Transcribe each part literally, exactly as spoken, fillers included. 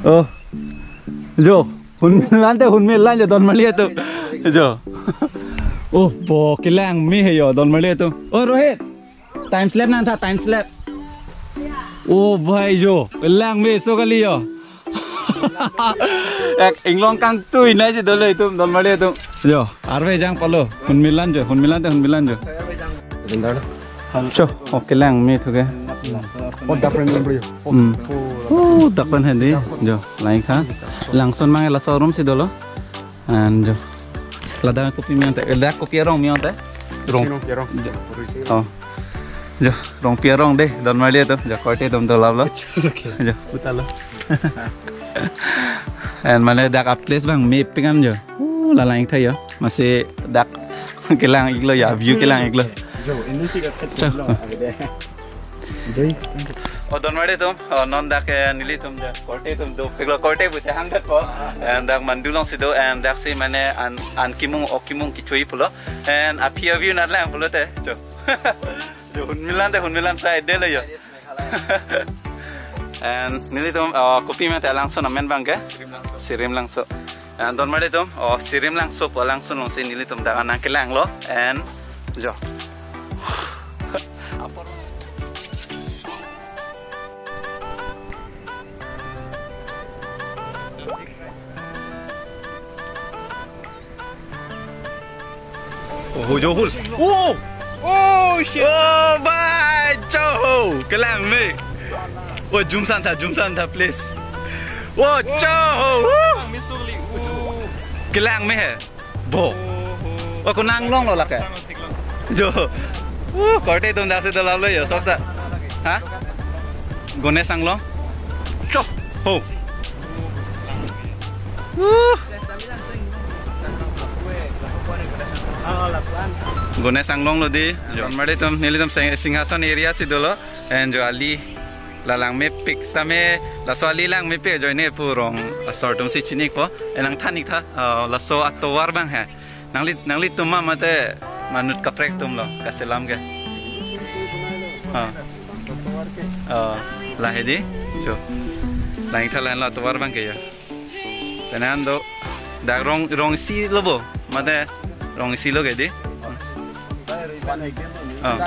Oh. Jo. Hunmilan te hunmilan jo, don marli atum. Jo. Oh, bo kelang me he jo, don marli atum. Oh, Rohit. Time slap nangtha, time slap. Oh, bhai jo. Kelang me so kali jo. Ek inglong kangtui nai si dolo itum, don marli atum. Jo, arve jang palo. Hunmilan jo, hunmilan te hunmilan jo. Cho, oh kelang me thu ke. Oh, dak pen bro. Hmm. Oh, dak pen hedi. Jo, langtha. Langsun mang laso room si dolo. And jo. Ladak kopi me ante, ladak kopi arong me ante. Rong. Sino, ya, rong. Jo. Oh. Jo, Rongpi arong dei, don marli atum. Jo, korte atum dolap lo. Okay. Jo. Puta lo. And mane dak a place abang mepik an jo. Uh, la langtha jo. Masi dak kelang iklo jo, view kelang iklo. Jo, ini sih kat Cho. Doi. Oh, don marli atum. Oh, non dak, eh, nelitum jo. Korte atum dopiklo, korte pu chehangdetpo. And dak mandu along si do, and dak si mane an, an kimung, ok kimung kechui pulo. And aphi a-view nat lang pulote. Cho. Jo, hunmilan te hunmilan side lo jo. And nelitum, oh, kopi me ante langsun amen abang ke? Sirim Langso. And don marli atum, oh, Sirim Langso pu langsun along si nelitum dak nangkelanglo. And jo. Oh, jo hul. Oh! Oh, shit. Oh, bhai, cho. Kelang me. Oh, jumsan tha, jumsan tha, please. Oh, cho. Woo! Kelang me he. Bo. Oh, konat anglong lo lake. Jo. Uh, korte atum dak si dolap lo jo, sob ta. Ha? Ganesh Anglong. Cho. Ho. Uh. Ganesh Anglong lo dei. Jo. Marli atum, nelitum Sing-, Singhason area si dolo. And jo ali la lang mepik same, laso ali lang mepik ajoine pu rong asor atum si chini-ikpo. E nangthan-iktha, ah, laso atovar abang he. Nangli, nanglitum ma mate manut kaprek atum lo, kaselam ke. Ah. Ah, la hedi, jo. Langtha lahenlo atovar abang ke jo. Penang an do, dak rong, rong isi lo bo, mate rong isi lo ke dei. Ah.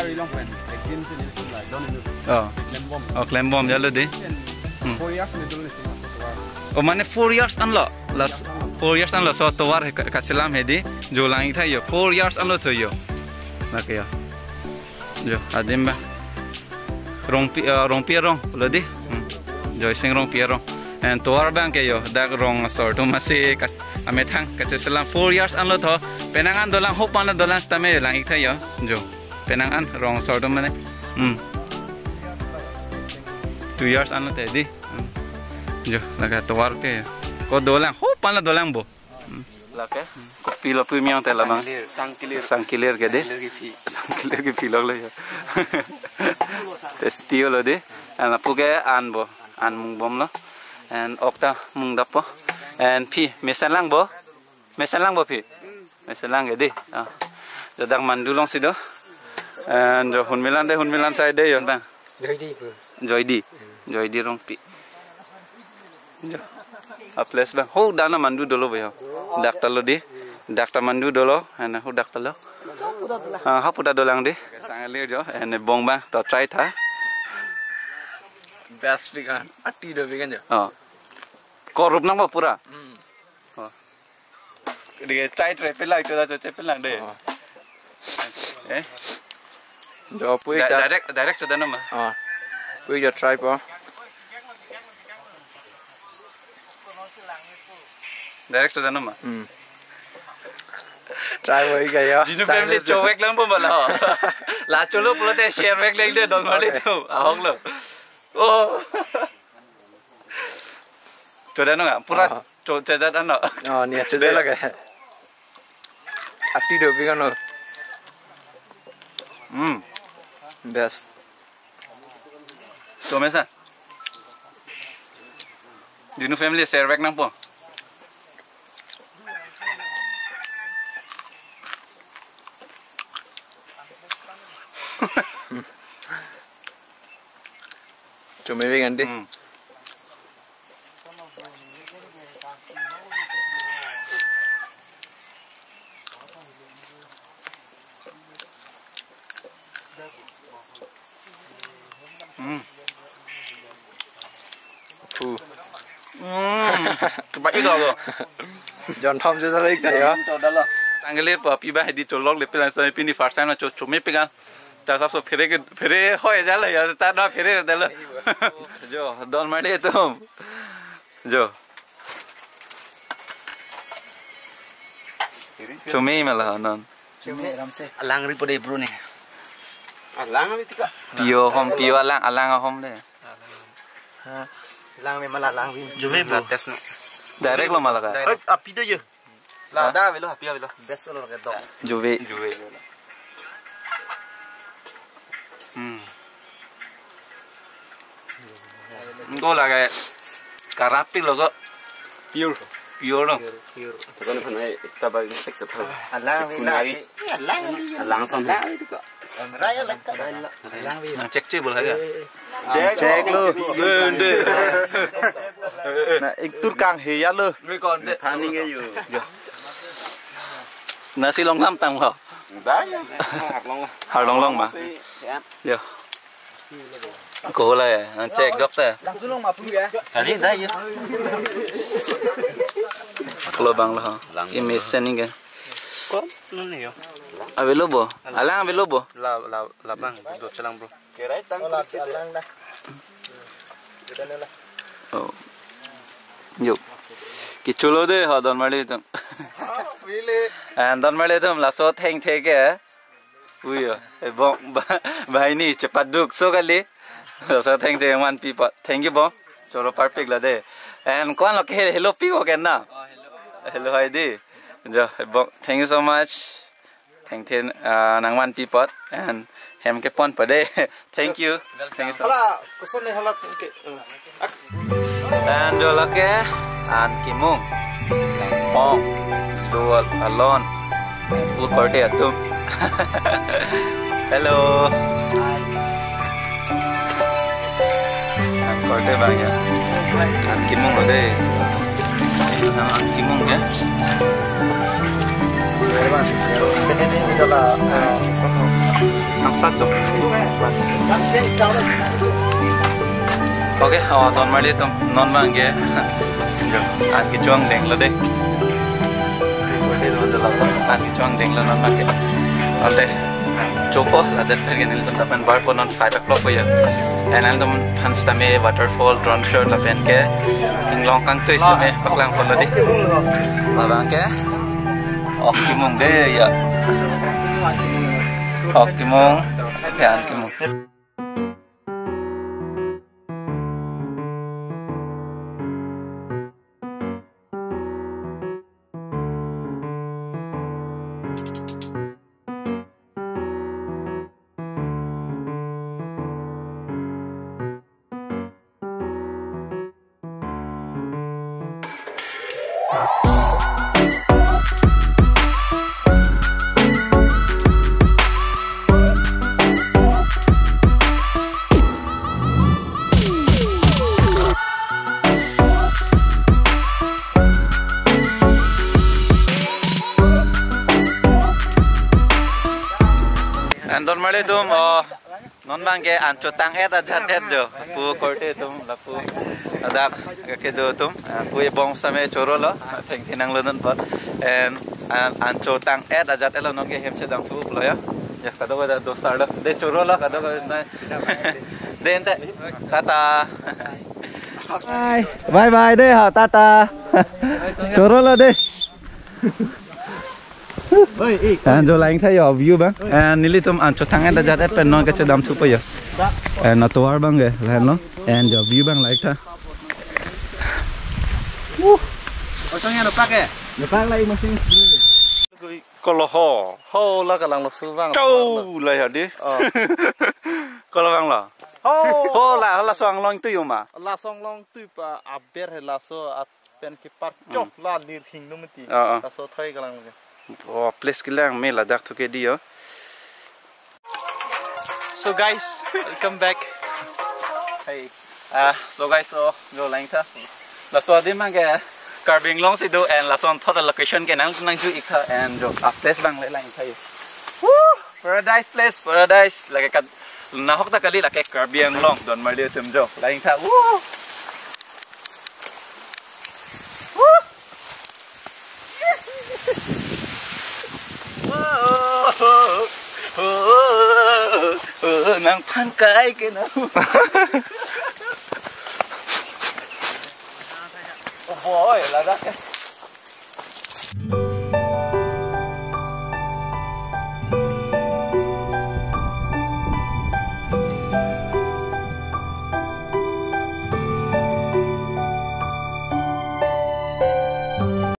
Ah. Oh, klembom jalo dei. Hmm. Oh, mane four years anlo. Last four years anlo, laso tovar he ka-, kaselam hedi, jo lang-iktha jo. Four years anlo tho jo. Lake jo. Jo, adim abang. Rongpi, eh, Rongpi arong lo dei. Hmm. Joysing Rongpi arong. And tovar abang ke jo, dak rong asor atum masi kas-, amethang kacheselam four years anlo tho. Penang an dolang, hopan dolang sitame lang-iktha jo. Jo. Penang an rong asor atum mane. Hmm. Two years anlo te dei. Hmm. Jo, lake tovar ke jo. Ko dolang, hopan dolang bo. Hmm. Lake, kopi lo pu me ante labang. Sangkilir. Sangkilir. Sangkilir ke dei. Sangkilir kephi. Sangkilir kephi lo lo jo. Tasty lo dei. And lapu ke an bo. An mungbomlo. And ok ta mungdappo. And phi, mesen lang bo. Mesen lang bo phi. Mesen lang ke dei. Ah. Jo dak mandu along si do. And jo hunmilan te hunmilan side dei jo abang. Joydi pu. Joydi. Joydi Rongpi. Jo. A place abang. Ho, dak ta mandu dolo bo jo. Dak ta lo dei. Dak ta mandu dolo. Ena ho dak ta lo. Ah, hapu ta dolang dei. Sang alir jo. Ene bong abang. To try tha. Best pik an. Ati dopik an jo. Oh. Korup nang bo pura. Hmm. Oh. Dei, try, try pelang, choda, choche pelang dei. Oh. Eh? Jo, pui di-, ta. Direct, direct choda nama. Oh. Pui jo try po. Direct choda nama. Hmm. Try po ik jo. Jinu family chovek lang po mala. La cholo pulote share vek lang dei, don marli atum. Ahok lo. Oh. Choda no, pura. Ah. Cho, choda no. Oh, ni choda lake. Ati dopik an lo. Hmm. Best. Cho mesen. Jinu family share vek nangpo. Cho me vek an dei. Hmm. Hmm. Coba ik lo. Jon thom juta lagi ya. Tanggal apa pi ba di cholok le pilang sa pini first time na cho chome pegang. Ta sa so phere ke phere hoi jala ya ta na phere dala. Jo, don mali atum. Jo. Chome mala non. Chome ramse. Alang ri pode bro ne. Alang abi tika. Pio hom pio alang alang hom le. Lang me mala lang vi. Juve bro. Test na. Direct lo mala ka. Direct. Api do ye. La da avelo, api avelo. Best lo ke dok. Juve. Juve. Hmm. Enggak lah kayak karapik lo kok. Pure. Pure lo. Pure. Bukan pernah kita bagi sek cepat. Alang vi la. Alang vi. Alang sama. Alang vi kok. Raya lengkap. Alang vi. Nang cek cek boleh ya. Cek lo. Bende. Nah, iktur kang he ya lo. Ini konde paning ya yo. Nasi long lam tang lo. Dah ya. Harlong lah. Harlong long ma. Masih sehat. Yo. Ko la ya, ang check jok ta. Langsung long mapung ya. Kali dah ya. Ako lo bang lo. Imi sening ke. Ko nun yo. Avelo bo. Alang avelo bo. La la la bang do chelang bro. Kirai tang. Ola alang dah. Oh. Yo. Kichulo de ha don mali atum. Pili. And don mali atum laso thengthe ke. Uyo, ebong ba- bahini chepaduk so kali. So thank you one people. Thank you bong. Choro parpik la de. And kwan lo ke hello pi ko ken na. Hello hai di. Jo ebong. Thank you so much. Thank you uh, nang one people and hem ke pon pa de. Thank you. Thank you so much. Hala, koson ne hala ke. Dan jo lake an kimung. Pong. Dual alon. Pu korte atum. Hello. An korte bang ya. An kimung lo de. An kimung ya. Ini adalah, eh, Samsat dong. Oke, oh, don mali atum non bang ke. An kechuang deng lo de. An kechuang deng lo non bang ke. Ante, chopo la det pen ke nelitum dapen bar po non five o'clock po ya. And nelitum aphan sitame waterfall, drone shot lapen ke inglong kangtui sitame paklang pon lo de. Labang ke. Ok kimung de ya. Ok kimung. Ya an kimung. And don mali atum, oh, non bang ke an chotang et ajat et jo. Pu korte atum, lapu ladak kedo atum, ah, pu ebong sitame choro lo, thengthe nang lo non pot. And an, an chotang et ajat et lo non ke hem chedam thu lo ya. Ya, kadokave do sar lo. De choro lo, kadokave na. De ente. Tata. Bye. Bye bye de ha, tata. Choro lo de. And jo lang tha yo view bang. And nelitum an chotang et ajat et pen non kachedam thu po yo. And atovar bang ke, lahen lo. And jo view bang lang tha. Osong ya nopak ke? Nopak lagi masih. Kolo ho, ho la kalang lo su bang. Chau la ya de. Oh. Kolo bang lo. Ho. Ho la, la song long tu yo ma. La song long tu pa aber he laso at pen kepar chok la lir hing num ti. Ah, ah. Laso thai kalang lo. Oh, place kelang me ladak thu ke di yo. So guys, welcome back. Hey. Ah, so guys, so jo lang tha. Laso adim ke Karbi Anglong si do and lason thot location ke nang nang ju ik tha and jo a place bang le lang tha yo. Woo! Paradise place, paradise. Lake kat nahok ta kali lake Karbi Anglong don mali atum jo. Lang tha. Woo! Nangphan kai ke na. Oh boy, ladak.